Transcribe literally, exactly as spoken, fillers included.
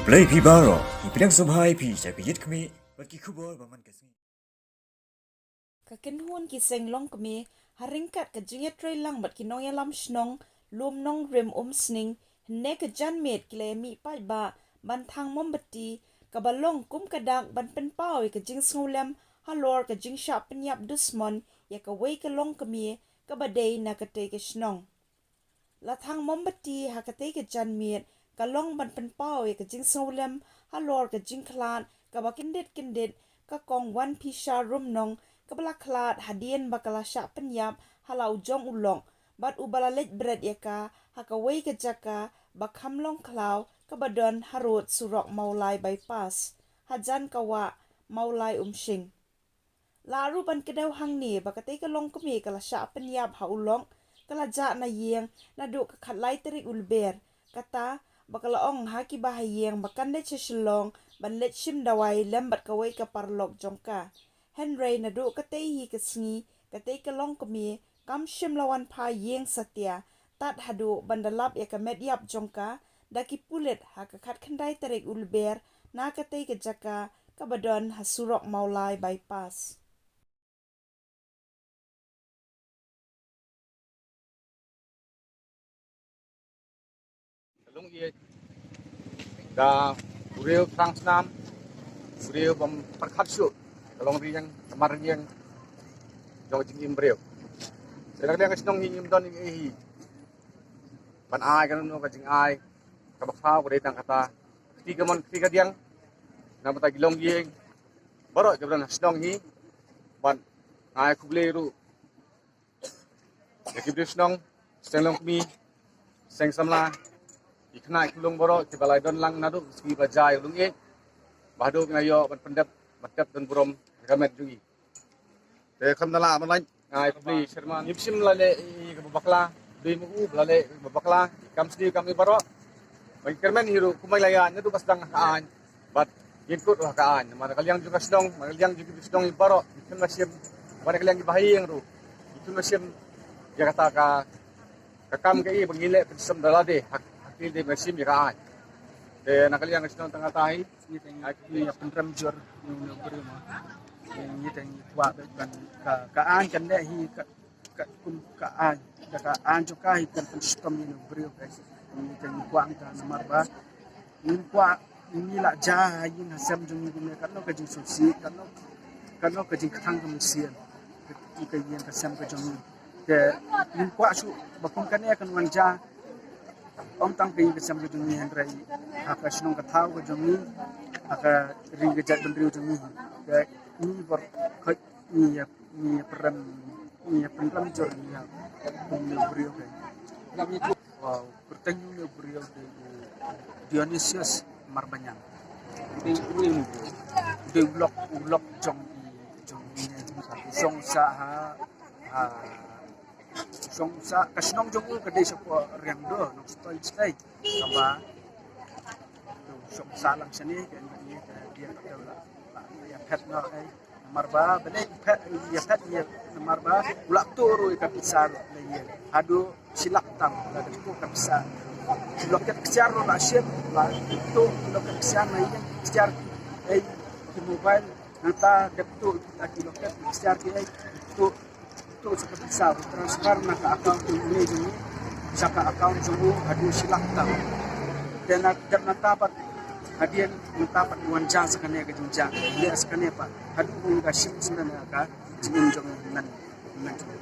Blei phi baroh, ngi pdiang sngewbha ïa phi sha ka Ïit Khmih bad ki khubor ba man ka sngi. Ka kynhun ki seng longkmie ha ryngkat ka jingïatreilang bad ki nongïalam shnong Lumnongrim Umsning, hynne ka janmiet ki la ïamih paidbah ban thang mombati, kaba long kum ka dak ban pynpaw ïa ka jingsngewlem halor ka jingshah pynïap dusmon ïa kawei ka longkmie kaba dei na katei ka shnong. La thang mombati ha katei ka janmiet ka long ban pynpaw ïa ka jingsngewlem halor ka jingkhlad kaba kyndit kyndit ka Kong Wanpisha Rumnong, kaba la khlad hadien ba ka la shah pynïap ha la u jong u lok bad uba la leit bret ïa ka ha kawei ka jaka ba kham long khlaw kaba don harud surok Mawlai Bypass, hajan ka wah Mawlai Umshing. La ruh ban kdew hangne ba katei ka longkmie ka la shah pynïap ha u lok, ka la jah na ïing naduh ka khatlai tarik u Lber, kata ba ka la ong ha kiba ha ïing ba kan leit sha Shillong ban leit shim dawai lem bad kawei ka paralok jong ka. Hynrei naduh katei hi ka sngi katei ka longkmie kam shym la wan phai ïing satia, tad haduh ban da lap ïa ka met ïap jong ka da ki pulit ha ka khatkhyndai tarik u Lber na katei ka jaka kaba don ha surok Mawlai Bypass. Ka long ïeit da u briew thrang snam, u briew bym pyrkhat shuh ka long riang ka mar riang jong ka jingim briew. Te na ka liang ka shnong hi ngim don ïa hi ban ai kano kano ka jingai kaba khlaw, ka dei tang kata kti kamon kti kadiang na bynta ki longïing baroh kiba don ha shnong hi. Bad nga ai khublei ruh ïa ki briew shnong, seng longkmie, seng samla, ki khynnah ki khunlung baroh kiba la don lang naduh sngi ba jia ïa u longïeit, ba haduh ki nang ïoh ban pyndep, ban tep don burom ïa ka met jong ngi. Te kham da lah ban lait, nga ai khublei sherman. Ngim shym la leh ïa kaba bakla, dei ma u ba la leh ïa kaba bakla, kam sniew kam ïa baroh. Ba ngi kyrmen hi ruh kumba la ïa naduh ba sdang ha ka aiñ bad ngin kut ruh ha ka aiñ. Namar ka liang jong ka shnong, namar ka liang jong ki shnong ïa baroh, ngin kyrmen shim. Bad ka liang ki bahaïing ruh, ngin kyrmen shim ïa kata ka, ka kam ka i ba ngi leh pynsem da lade ha, ha ki dei ma shim ïa ka aiñ. Te na ka liang ka shnong tang kata hi. Ngi te ngi, ngi ïa pynrem jur ïa u briew ma. Ngi te ngi kwah ban ka, ka aiñ kan leh hi ka, ka kum ka aiñ, da ka aiñ jong ka hi kan pynshitom ïa u briew ka. Ngi te ngi kwah ka namar ba ngim kwah ngi la jia ha ïing ha sem jong ngi kumne, katno ka jingsngewsih, katno, katno ka jingkthang ka mynsiem ka ïing ka sem ka jong ngi. Te ngim kwah shuh ba kum kane kan wan jia, ym tang ka ïing ka sem ka jong ngi hynrei ha ka shnong ka thaw ka jong ngi, ha ka ri ka jaitbynriew jong ngi. Te ngi bor khoi ngi ïa, ngi ïa pynrem, ngi ïa pynrem jur ïa kum u briew ka. Wow, kyrteng u briew u dei u Dionysius Marbanyan. Dei u, dei u lok, u lok jong i, jong i ne. Shong sah ha, ha, shong sah, ka shnong jong u ka dei shapoh Riangdo, Nongstoiñ State. Kaba u shong sah lang shane, ka ïa, ka ïa, ka ïa phet noh, eh. Namar ba balei phet, ïa phet ïa, namar ba u la tuh ruh ïa ka pisa ruh la ïa. Haduh shi lak tam la dep tuh ka pisa. Loket ksiar ruh la shim, la tuh loket ksiar na ïa ksiar, eh, ki mobile, nangta dep tuh ki loket ksiar ki, eh, tuh, tuh sa ka pisa, u transfer na ka account jong u, sha ka account jong u haduh shi lak tam. Te na dep nangta pat hadien nangta pat wan jia sa kane ka jingjia. Leh sa kane pat haduh u ka shim shuh na ka jingim jong u nan, nan jong u.